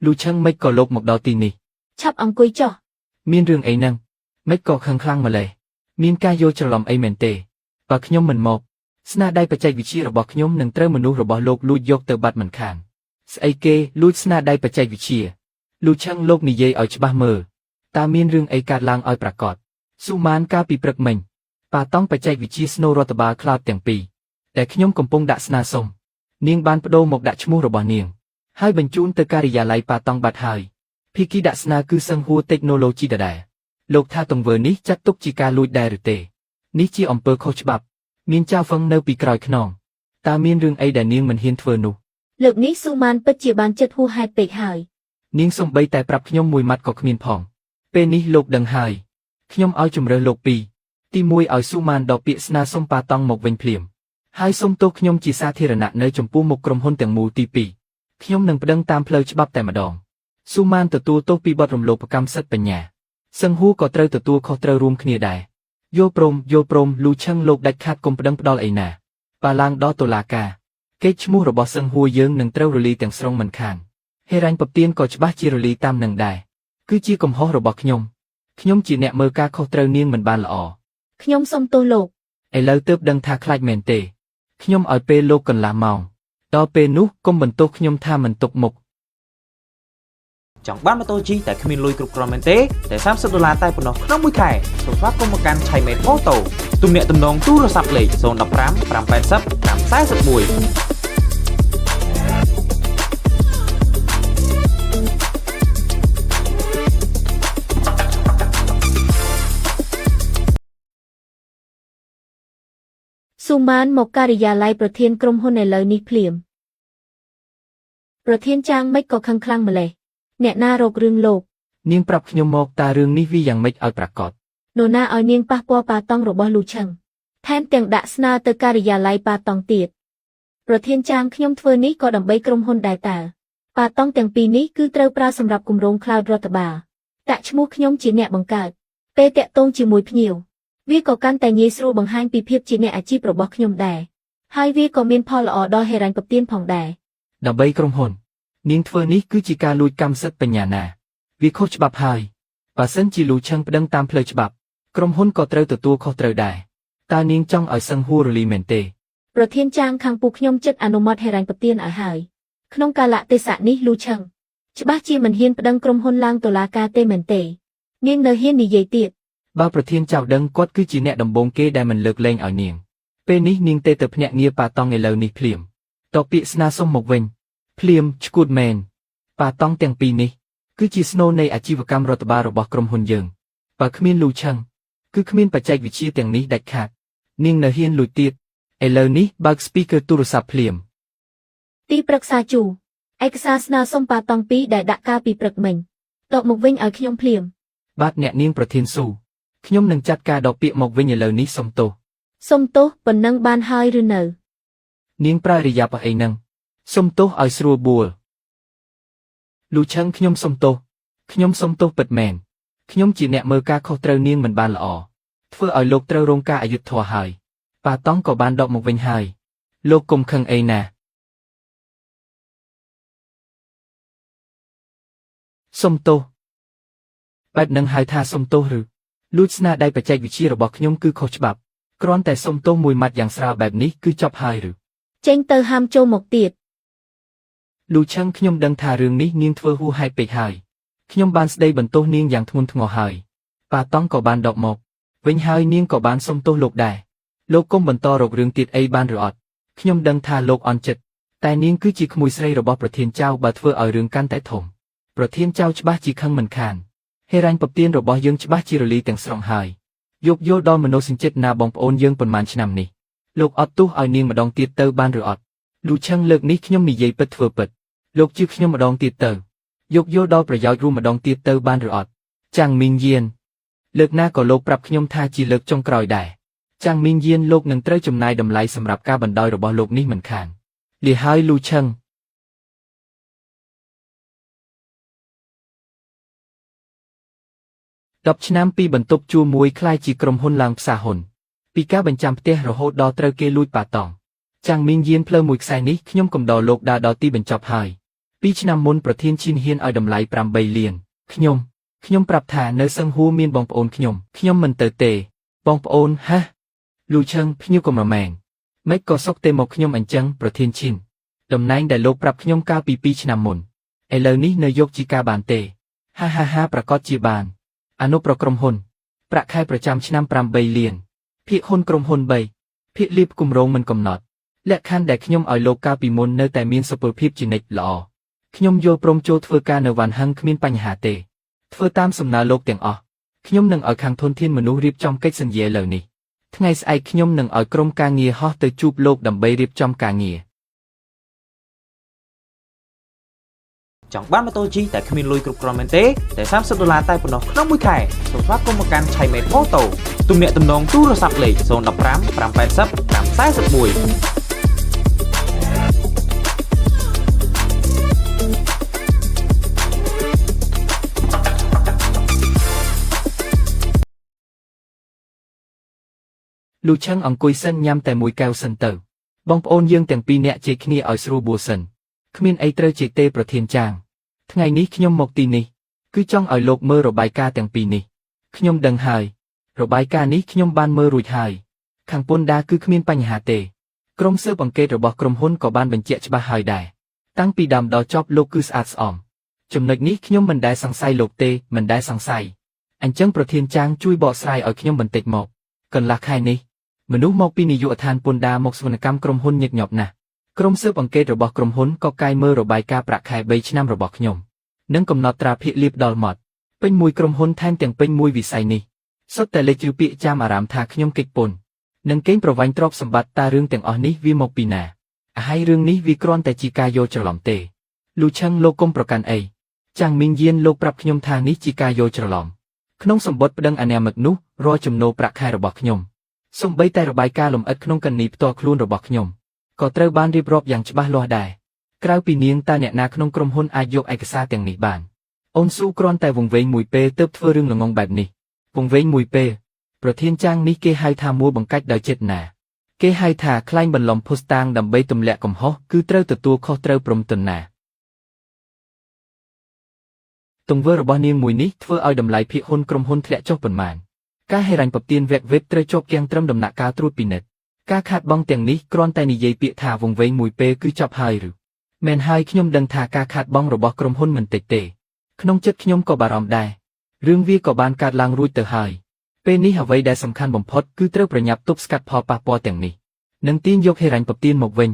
លូឆឹងមិនក៏លោកមកដល់ទីនេះ ឆាប់អង្គុយចុះ មានរឿងអីហ្នឹងមិនក៏ខឹងខ្លាំងម្លេះមានការយល់ច្រឡំអីមែនទេបើខ្ញុំមិនមកស្នាដៃបច្ចេកវិទ្យារបស់ខ្ញុំនឹងត្រូវមនុស្សរបស់លោកលួចយកទៅបាត់មិនខានស្អីគេលួចស្នាដៃបច្ចេកវិទ្យាលូឆឹងលោកនិយាយឲ្យច្បាស់មើលតើមានរឿងអីកើតឡើងឲ្យប្រាកដស៊ូម៉ានកាលពីព្រឹកមិញប៉ាតង់បច្ចេកវិទ្យាស្នូរដ្ឋបាល Cloud ទាំងពីរដែលខ្ញុំកំពុងដាក់ស្នើសុំនាងបានបដូរមកដាក់ឈ្មោះរបស់នាងហើយបញ្ជូនទៅការិយាល័យប៉ាតង់បាត់ហើយ ភីគីដាក់ស្នើគឺសឹងហួរតិចណូឡូជីដដែលលោកថាទង្វើនេះចាត់ទុកជាការលួចដែរឬទេនេះជាអំពើខុសច្បាប់មានចៅហ្វឹងនៅពីក្រោយខ្នងតើមានរឿងអីដែលនាងមិនហ៊ានធ្វើនោះ លើកនេះស៊ូម៉ានពិតជាបានចិត្តហួសហេតុពេកហើយ នាងសំបីតែប្រាប់ខ្ញុំមួយម៉ាត់ក៏គ្មានផងពេលនេះលោកដឹងហើយខ្ញុំឲ្យជំរើសលោកពីរទី1ឲ្យស៊ូម៉ានដកពាក្យស្នើសុំប៉ាតង់មកវិញភ្លាមហើយសុំទោសខ្ញុំជាសាធារណៈនៅចំពោះមុខក្រុមហ៊ុនទាំងមូលទី2ខ្ញុំនឹងប្តឹងតាមផ្លូវច្បាប់តែម្ដងស៊ូម៉ានទទួលទោសពីបទរំលោភកម្មសិទ្ធិបញ្ញាសឹងហួរក៏ត្រូវទទួលខុសត្រូវរួមគ្នាដែរយល់ព្រមយល់ព្រមលូឆឹងលោកដាច់ខាតគុំប្តឹងផ្ដាល់អីណាប៉ាឡើងដល់តុលាការកេរ្តិ៍ឈ្មោះរបស់សឹងហួរយើងនឹងត្រូវរលីទាំងស្រុងមិនខានហេរ៉ាញ់ពពៀនក៏ច្បាស់ជារលីតាមនឹងដែរគឺជាកំហុសរបស់ខ្ញុំខ្ញុំជាអ្នកមើលការខុសត្រូវនាងមិនបានល្អ ខ្ញុំសុំទោសលោក ឥឡូវទើបដឹងថាខ្លាចមែនទេខ្ញុំឲ្យពេលលោកកន្លះម៉ោងដល់ពេលនោះកុំបន្ទោសខ្ញុំថាមិនទុកមុខ ចង់បានម៉ូតូជិះតែគ្មានលុយគ្រប់គ្រាន់មែនទេតែ30ដុល្លារតែប៉ុណ្ណោះក្នុងមួយខែសូមស្វាគមន៍មកកាន់ឆៃមេតអូតូទំនាក់ទំនងទូរស័ព្ទលេខ015 580 541 ស៊ូម៉ានមកការិយាល័យប្រធានក្រុមហ៊ុនឥឡូវនេះភ្លាមប្រធានចាងមិនក៏ខឹងខ្លាំងម្លេះអ្នកណារករឿងលោក នាងប្រាប់ខ្ញុំមកតើរឿងនេះវាយ៉ាងម៉េចឲ្យប្រាកដ នរណាឲ្យនាងប៉ះពាល់ប៉ាតង់របស់លូឆឹងថែមទាំងដាក់ស្នើទៅការិយាល័យប៉ាតង់ទៀតប្រធានចាងខ្ញុំធ្វើនេះក៏ដើម្បីក្រុមហ៊ុនដែរតើប៉ាតង់ទាំងពីរនេះគឺត្រូវប្រើសម្រាប់គម្រោង Cloud រដ្ឋបាលតាក់ឈ្មោះខ្ញុំជាអ្នកបង្កើតពេលតាក់ទងជាមួយភ្ញៀវវាក៏កាន់តែងាយស្រួលបង្ហាញពីភាពជាអ្នកអាជីពរបស់ខ្ញុំដែរហើយវាក៏មានផលល្អដល់ហិរញ្ញប្បទានផងដែរ ដើម្បីក្រុមហ៊ុននាងធ្វើនេះគឺជាការលួចកម្មសិទ្ធិបញ្ញាណាវាខុសច្បាប់ហើយបើសិនជាលូឆឹងប្តឹងតាមផ្លូវច្បាប់ក្រុមហ៊ុនក៏ត្រូវទទួលខុសត្រូវដែរតើនាងចង់ឲ្យសឹងហួររលីមែនទេ ប្រធានចាងខាងពូខ្ញុំចិត្តអនុម័តហិរញ្ញប្បទានឲ្យហើយក្នុងកាលៈទេសៈនេះលូឆឹងច្បាស់ជាមិនហ៊ានប្តឹងក្រុមហ៊ុនឡើងតុលាការទេមែនទេនាងនៅហ៊ាននិយាយទៀត បើប្រធានចៅដឹងគាត់គឺជាអ្នកដំបូងគេដែលមិនលើកលែងឲ្យនាងពេលនេះនាងទេទៅភ្នាក់ងារប៉ាតង់ឥឡូវនេះភ្លាមតបពាក្យស្នើសុំមកវិញភ្លាមឈួតមែនប៉ាតង់ទាំងពីរនេះគឺជាស្នូលនៃអាជីវកម្មរដ្ឋបាលរបស់ក្រុមហ៊ុនយើងបើគ្មានលូឆឹងគឺគ្មានបច្ចេកវិទ្យាទាំងនេះដាច់ខាតនាងនៅហ៊ានលួចទៀតឥឡូវនេះបើក speaker ទូរស័ព្ទភ្លាម ទីប្រឹក្សាជូឯកសារស្នើសុំប៉ាតង់ពីរដែលដាក់កាលពីព្រឹកមិញតបមកវិញឲ្យខ្ញុំភ្លាម បាទអ្នកនាងប្រធានស៊ូខ្ញុំនឹងចាត់ការដកពាក្យមកវិញឥឡូវនេះសុំទោស សុំទោសប៉ុណ្ណឹងបានហើយឬនៅ នាងប្រើរិយាបថអីហ្នឹងសុំទោសឲ្យស្រួលបួលលូឆឹងខ្ញុំសុំទោសខ្ញុំសុំទោសពិតមែនខ្ញុំជាអ្នកមើលការខុសត្រូវនាងមិនបានល្អធ្វើឲ្យលោកត្រូវរងការអយុត្តិធម៌ហើយប៉ាតង់ក៏បានដកមកវិញហើយលោកកុំខឹងអីណាសុំទោសបែបនឹងហៅថាសុំទោសឬលួចស្នាដៃបច្ចេកវិទ្យារបស់ខ្ញុំគឺខុសច្បាប់គ្រាន់តែសុំទោសមួយម៉ាត់យ៉ាងស្រាលបែបនេះគឺចប់ហើយឬ ចេញទៅហាមចូលមកទៀត លូឆឹងខ្ញុំដឹងថារឿងនេះនាងធ្វើហួសហេតុពេកហើយខ្ញុំបានស្ដីបន្ទោសនាងយ៉ាងធ្ងន់ធ្ងរហើយប៉ាតង់ក៏បានដកមកវិញហើយនាងក៏បានសុំទោសលោកដែរលោកកុំបន្តរករឿងទៀតអីបានឬអត់ខ្ញុំដឹងថាលោកអន់ចិត្តតែនាងគឺជាក្មួយស្រីរបស់ប្រធានចៅបើធ្វើឲ្យរឿងកាន់តែធំប្រធានចៅច្បាស់ជាខឹងមិនខានហេរ៉ាញ់ពពៀនរបស់យើងច្បាស់ជារលីទាំងស្រុងហើយយោគយល់ដល់មនោសញ្ចេតនាបងប្អូនយើងប៉ុន្មានឆ្នាំនេះលោកអត់ទោសឲ្យនាងម្ដងទៀតទៅបានឬអត់លូឆឹងលើកនេះខ្ញុំនិយាយពិតធ្វើពិតលោកជឿខ្ញុំម្ដងទៀតទៅយោគយល់ដល់ប្រយោជន៍រួមម្ដងទៀតទៅបានឬអត់ចាំងមីងយានលើកណាក៏លោកប្រាប់ខ្ញុំថាជាលើកចុងក្រោយដែរចាំងមីងយានលោកនឹងត្រូវចំណាយតម្លៃសម្រាប់ការបណ្ដោយរបស់លោកនេះមិនខានលីហើយលូឆឹង10ឆ្នាំពីបន្ទប់ជួលមួយคล้ายជាក្រុមហ៊ុនឡើងផ្សារហ៊ុនពីការបញ្ចាំផ្ទះរហូតដល់ត្រូវគេលួចប៉ាតង់ចាំងមីងយានផ្លូវមួយខ្សែនេះខ្ញុំកំដរលោកដើរដល់ទីបញ្ចប់ហើយ 2ឆ្នាំមុនប្រធានឈិនហ៊ានឲ្យតម្លៃ8លានខ្ញុំខ្ញុំប្រាប់ថានៅសឹងហួរមានបងប្អូនខ្ញុំខ្ញុំមិនទៅទេបងប្អូនហាលូឆឹងភ្ញៀវកុំរមែងមិនក៏សុកទេមកខ្ញុំអញ្ចឹងប្រធានឈិនតំណែងដែលលោកប្រាប់ខ្ញុំកាលពី2ឆ្នាំមុនឥឡូវនេះនៅយកជាការបានទេហាហាហាប្រកាសជាបានអនុប្រក្រុមហ៊ុនប្រាក់ខែប្រចាំឆ្នាំ8លានភាគហ៊ុនក្រុមហ៊ុន3ភាគលៀបគម្រោងមិនកំណត់លក្ខខណ្ឌដែលខ្ញុំឲ្យលោកកាលពីមុននៅតែមានសុពលភាពជានិច្ចល្អខ្ញុំយល់ព្រមចូលធ្វើការនៅវ៉ាន់ហឹងគ្មានបញ្ហាទេធ្វើតាមសំណើលោកទាំងអស់ខ្ញុំនឹងឲ្យខាងធនធានមនុស្សរៀបចំកិច្ចសន្យាលើនេះថ្ងៃស្អែកខ្ញុំនឹងឲ្យក្រុមការងារហោះទៅជួបលោកដើម្បីរៀបចំការងារ ចង់បានម៉ូតូជិះតែគ្មានលុយគ្រប់គ្រាន់មែនទេតែ30ដុល្លារតែប៉ុណ្ណោះក្នុងមួយខែសូមស្វាគមន៍មកកាន់ឆៃមេតអូតូទំនាក់ទំនងទូរស័ព្ទលេខ015 580 541 លូឆឹងអង្គុយសិនញ៉ាំតែមួយកែវសិនទៅបងប្អូនយើងទាំងពីរនាក់ជែកគ្នាឲ្យស្រួលបួលសិនគ្មានអីត្រូវជែកទេប្រធានចាងថ្ងៃនេះខ្ញុំមកទីនេះគឺចង់ឲ្យលោកមើលរបាយការណ៍ទាំងពីរនេះខ្ញុំដឹងហើយរបាយការណ៍នេះខ្ញុំបានមើលរួចហើយខាងពន្ធដារគឺគ្មានបញ្ហាទេក្រុមស៊ើបអង្កេតរបស់ក្រុមហ៊ុនក៏បានបញ្ជាក់ច្បាស់ហើយដែរតាំងពីដើមដល់ចប់លោកគឺស្អាតស្អំចំណុចនេះខ្ញុំមិនដែលសង្ស័យលោកទេមិនដែលសង្ស័យអញ្ចឹងប្រធានចាងជួយបកស្រាយឲ្យខ្ញុំបន្តិចមកកន្លះខែនេះមនុស្សមកពីនាយកដ្ឋានពន្ធដារមកសវនកម្មក្រុមហ៊ុនញឹកញាប់ណាស់ក្រុមស៊ើបអង្កេតរបស់ក្រុមហ៊ុនក៏កាយមើលរបាយការណ៍ប្រាក់ខែ3ឆ្នាំរបស់ខ្ញុំនិងកំណត់ត្រាភាគលាភដល់ម៉ត់ពេញមួយក្រុមហ៊ុនថែមទាំងពេញមួយវិស័យនេះសុទ្ធតែលេចជឿពាក្យចាំអារាមថាខ្ញុំគេចពន្ធនិងកេងប្រវ័ញ្ចទ្រព្យសម្បត្តិតើរឿងទាំងអស់នេះវាមកពីណាអាហើយរឿងនេះវាគ្រាន់តែជាការយល់ច្រឡំទេលូឆឹងលោកកុំប្រកាន់អីចាំងមីងយានលោកប្រាប់ខ្ញុំថានេះជាការយល់ច្រឡំក្នុងសម្បត្តិប្តឹងអនាមិកនោះរាល់ចំណូលប្រាក់ខែរបស់ខ្ញុំសូម្បីតែរបាយការណ៍លម្អិតក្នុងកណនីផ្ទាល់ខ្លួនរបស់ខ្ញុំក៏ត្រូវបានរៀបរាប់យ៉ាងច្បាស់លាស់ដែរក្រៅពីនាងតើអ្នកណាក្នុងក្រុមហ៊ុនអាចយកឯកសារទាំងនេះបានអូនស៊ូគ្រាន់តែវង្វេងមួយពេលទើបធ្វើរឿងល្ងងបែបនេះវង្វេងមួយពេលប្រធានចាងនេះគេហៅថាមួលបង្កាច់ដោយចេតនាគេហៅថាក្លែងបន្លំភស្តុតាងដើម្បីទម្លាក់កំហុសគឺត្រូវទទួលខុសត្រូវព្រមទណ្ណាទង្វើរបស់នាងមួយនេះធ្វើឲ្យតម្លៃភាគហ៊ុនក្រុមហ៊ុនធ្លាក់ចុះប៉ុន្មានការហិរញ្ញប្បទានវគ្គវេទត្រូវជាប់គាំងត្រឹមដំណាក់កាលត្រួតពិនិត្យការខាតបង់ទាំងនេះគ្រាន់តែនិយាយពាក្យថាវង្វេងមួយពេលគឺចប់ហើយឬមែនហើយខ្ញុំដឹងថាការខាតបង់របស់ក្រុមហ៊ុនមិនតិចទេក្នុងចិត្តខ្ញុំក៏បារម្ភដែររឿងវាក៏បានកើតឡើងរួចទៅហើយពេលនេះអ្វីដែលសំខាន់បំផុតគឺត្រូវប្រញាប់ទប់ស្កាត់ផលប៉ះពាល់ទាំងនេះនិងទាញយកហិរញ្ញប្បទានមកវិញ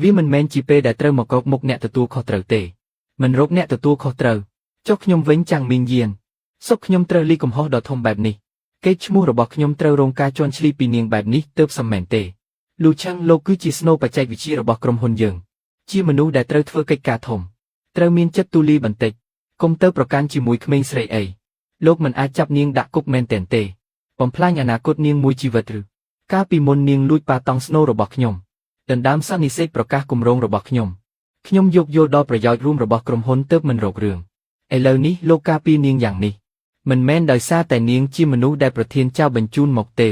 វាមិនមែនជាពេលដែលត្រូវមកកោកមុខអ្នកទទួលខុសត្រូវទេមិនរកអ្នកទទួលខុសត្រូវចុះខ្ញុំវិញចាំងមីងយានសុខខ្ញុំត្រូវលីកំហុសដ៏ធំបែបនេះកេរ្តិ៍ឈ្មោះរបស់ខ្ញុំត្រូវរងការជន់ឈ្លីពីនាងបែបនេះទើបសមមែនទេលូឆឹងលោកគឺជាស្នូលបច្ចេកវិទ្យារបស់ក្រុមហ៊ុនយើងជាមនុស្សដែលត្រូវធ្វើកិច្ចការធំត្រូវមានចិត្តទូលាយបន្តិចកុំទៅប្រកាន់ជាមួយក្មេងស្រីអីលោកមិនអាចចាប់នាងដាក់គុកមែនទែនទេបំផ្លាញអនាគតនាងមួយជីវិតឬកាលពីមុននាងលួចប៉ាតង់ស្នូលរបស់ខ្ញុំដណ្ដើមសន្និសេកប្រកាសគម្រោងរបស់ខ្ញុំខ្ញុំយោគយល់ដល់ប្រយោជន៍រួមរបស់ក្រុមហ៊ុនទើបមិនរករឿងឥឡូវនេះលោកការពារនាងយ៉ាងនេះមិនមែនដោយសារតែនាងជាមនុស្សដែលប្រធានចៅបញ្ជូនមកទេ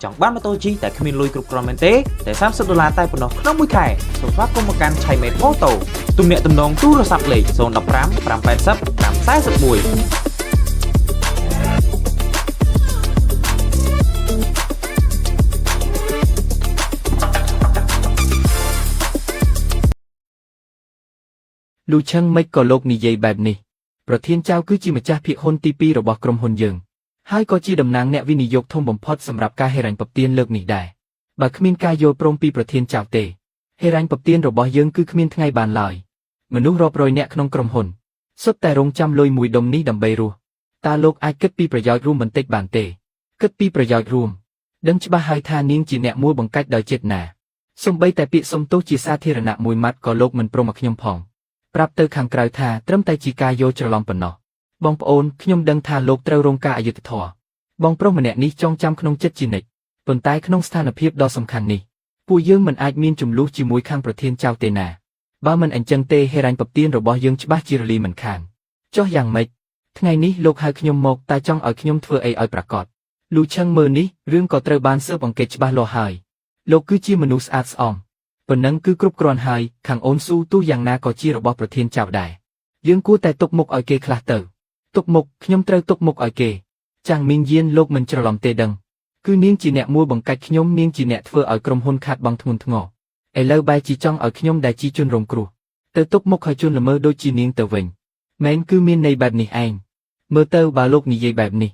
ចង់បានម៉ូតូជិះតែគ្មានលុយគ្រប់គ្រាន់មែនទេតែ30ដុល្លារតែប៉ុណ្ណោះក្នុងមួយខែសូមស្វាគមន៍មកកាន់ឆៃមេតអូតូទំនាក់ទំនងទូរស័ព្ទលេខ015 580 541 លូឆឹងមិនក៏លោកនិយាយបែបនេះប្រធានចៅគឺជាម្ចាស់ភាគហ៊ុនទី2របស់ក្រុមហ៊ុនយើងហើយក៏ជាតំណាងអ្នកវិនិយោគធំបំផុតសម្រាប់ការហិរញ្ញប្បទានលើកនេះដែរបើគ្មានការយល់ព្រមពីប្រធានចៅទេហិរញ្ញប្បទានរបស់យើងគឺគ្មានថ្ងៃបានឡើយមនុស្សរាប់រយនាក់ក្នុងក្រុមហ៊ុនសុទ្ធតែរងចាំលុយមួយដុំនេះដើម្បីរស់តើលោកអាចគិតពីប្រយោជន៍រួមបន្តិចបានទេគិតពីប្រយោជន៍រួមដឹងច្បាស់ហើយថានាងជាអ្នកមួលបង្កាច់ដោយចេតនាសូម្បីតែពាក្យសុំទោសជាសាធារណៈមួយម៉ាត់ក៏លោកមិនព្រមឲ្យខ្ញុំផងប្រាប់ទៅខាងក្រៅថាត្រឹមតែជាការយល់ច្រឡំប៉ុណ្ណោះបងប្អូនខ្ញុំដឹងថាលោកត្រូវរងការអយុត្តិធម៌បងប្រុសម្នាក់នេះចងចាំក្នុងចិត្តជានិច្ចប៉ុន្តែក្នុងស្ថានភាពដ៏សំខាន់នេះពួកយើងមិនអាចមានចំនួនជាមួយខាងប្រធានចៅទេណាបើមិនអញ្ចឹងទេហិរញ្ញប្បទានរបស់យើងច្បាស់ជារលីមិនខានចុះយ៉ាងម៉េចថ្ងៃនេះលោកហៅខ្ញុំមកតែចង់ឲ្យខ្ញុំធ្វើអីឲ្យប្រាកដលូឆឹងមើលនេះរឿងក៏ត្រូវបានស៊ើបអង្កេតច្បាស់លាស់ហើយលោកគឺជាមនុស្សស្អាតស្អំ ប៉ុណ្ណឹងគឺគ្រប់គ្រាន់ហើយខាងអូនស៊ូទោះយ៉ាងណាក៏ជារបស់ប្រធានចៅដែរយើងគួរតែទុកមុខឲ្យគេខ្លះទៅទុកមុខខ្ញុំត្រូវទុកមុខឲ្យគេចាងមីងយានលោកមិនច្រឡំទេដឹងគឺនាងជាអ្នកមួលបង្កាច់ខ្ញុំនាងជាអ្នកធ្វើឲ្យក្រុមហ៊ុនខាតបង់ធ្ងន់ធ្ងរឥឡូវបែរជាចង់ឲ្យខ្ញុំដែលជាជនរងគ្រោះទៅទុកមុខឲ្យជនល្មើសដូចជានាងទៅវិញមែនគឺមានន័យបែបនេះឯងមើលទៅបើលោកនិយាយបែបនេះ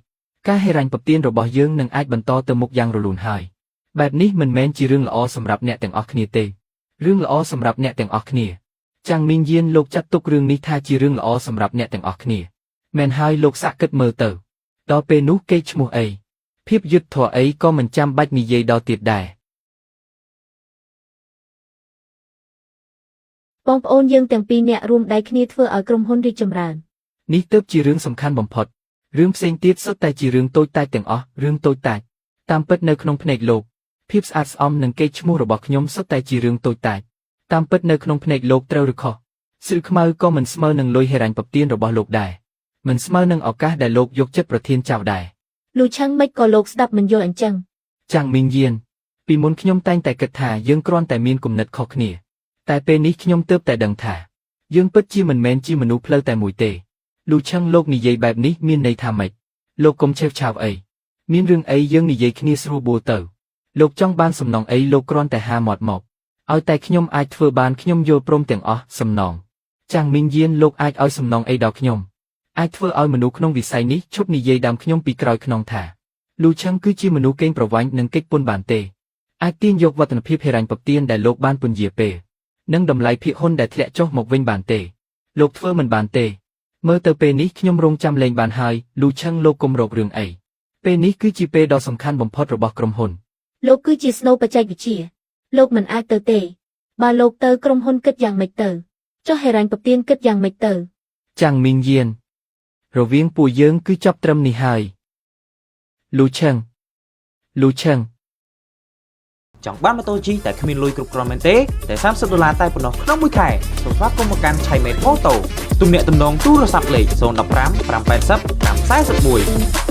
ការហិរញ្ញប្បទានរបស់យើងនឹងអាចបន្តទៅមុខយ៉ាងរលូនហើយបែបនេះមិនមែនជារឿងល្អសម្រាប់អ្នកទាំងអស់គ្នាទេរឿងល្អសម្រាប់អ្នកទាំងអស់គ្នាចាងមីងយានលោកចាត់ទុករឿងនេះថាជារឿងល្អសម្រាប់អ្នកទាំងអស់គ្នាមែនហើយលោកសាក់គិតមើលទៅដល់ពេលនោះគេឈ្មោះអីភាពយុត្តិធម៌អីក៏មិនចាំបាច់និយាយដល់ទៀតដែរ បងប្អូនយើងទាំងពីរនាក់រួមដៃគ្នាធ្វើឲ្យក្រុមហ៊ុនរីកចម្រើន នេះទើបជារឿងសំខាន់បំផុតរឿងផ្សេងទៀតសុទ្ធតែជារឿងតូចតាចទាំងអស់រឿងតូចតាចតាមពិតនៅក្នុងភ្នែកលោកភាពស្អាតស្អំនិងកេរ្តិ៍ឈ្មោះរបស់ខ្ញុំសុទ្ធតែជារឿងតូចតាចតាមពិតនៅក្នុងភ្នែកលោកត្រូវឬខុសស៊ឺខ្មៅក៏មិនស្មើនឹងលុយហិរញ្ញប្បទានរបស់លោកដែរមិនស្មើនឹងឱកាសដែលលោកយកចិត្តប្រធានចៅដែរ លូឆឹងមិនក៏លោកស្ដាប់មិនយល់អញ្ចឹង ចាងមីងយានពីមុនខ្ញុំតែងតែគិតថាយើងគ្រាន់តែមានគំនិតខុសគ្នាតែពេលនេះខ្ញុំទើបតែដឹងថាយើងពិតជាមិនមែនជាមនុស្សផ្លូវតែមួយទេលូឆឹងលោកនិយាយបែបនេះមានន័យថាម៉េចលោកកុំឆេវឆាវអីមានរឿងអីយើងនិយាយគ្នាស្រួលបួលទៅលោកចង់បានសំណងអីលោកគ្រាន់តែហាមាត់មកឲ្យតែខ្ញុំអាចធ្វើបានខ្ញុំយល់ព្រមទាំងអស់សំណងចាងមីងយានលោកអាចឲ្យសំណងអីដល់ខ្ញុំអាចធ្វើឲ្យមនុស្សក្នុងវិស័យនេះឈប់និយាយដើមខ្ញុំពីក្រោយខ្នងថាលូឆឹងគឺជាមនុស្សកេងប្រវ័ញ្ចនិងកិច្ចពន្ធបានទេអាចទាញយកវឌ្ឍនភាពហិរញ្ញប្បទានដែលលោកបានពន្យាពេលនិងតម្លៃភាគហ៊ុនដែលធ្លាក់ចុះមកវិញបានទេលោកធ្វើមិនបានទេមើលទៅពេលនេះខ្ញុំរងចាំលេងបានហើយលូឆឹងលោកកុំរករឿងអីពេលនេះគឺជាពេលដ៏សំខាន់បំផុតរបស់ក្រុមហ៊ុន លោកគឺជាស្នូលបច្ចេកវិទ្យាលោកមិនអាចទៅទេបើលោកទៅក្រុមហ៊ុនគិតយ៉ាងម៉េចទៅចុះហិរញ្ញប្បទានគិតយ៉ាងម៉េចទៅ ចាងមីងយានរវាងពួកយើងគឺចប់ត្រឹមនេះហើយលូឆឹងលូឆឹង ចង់បានម៉ូតូជិះតែគ្មានលុយគ្រប់គ្រាន់មែនទេតែ30ដុល្លារតែប៉ុណ្ណោះក្នុងមួយខែសូមស្វាគមន៍មកកាន់ឆៃមេតម៉ូតូទំនាក់ទំនងទូរស័ព្ទលេខ015 580 541។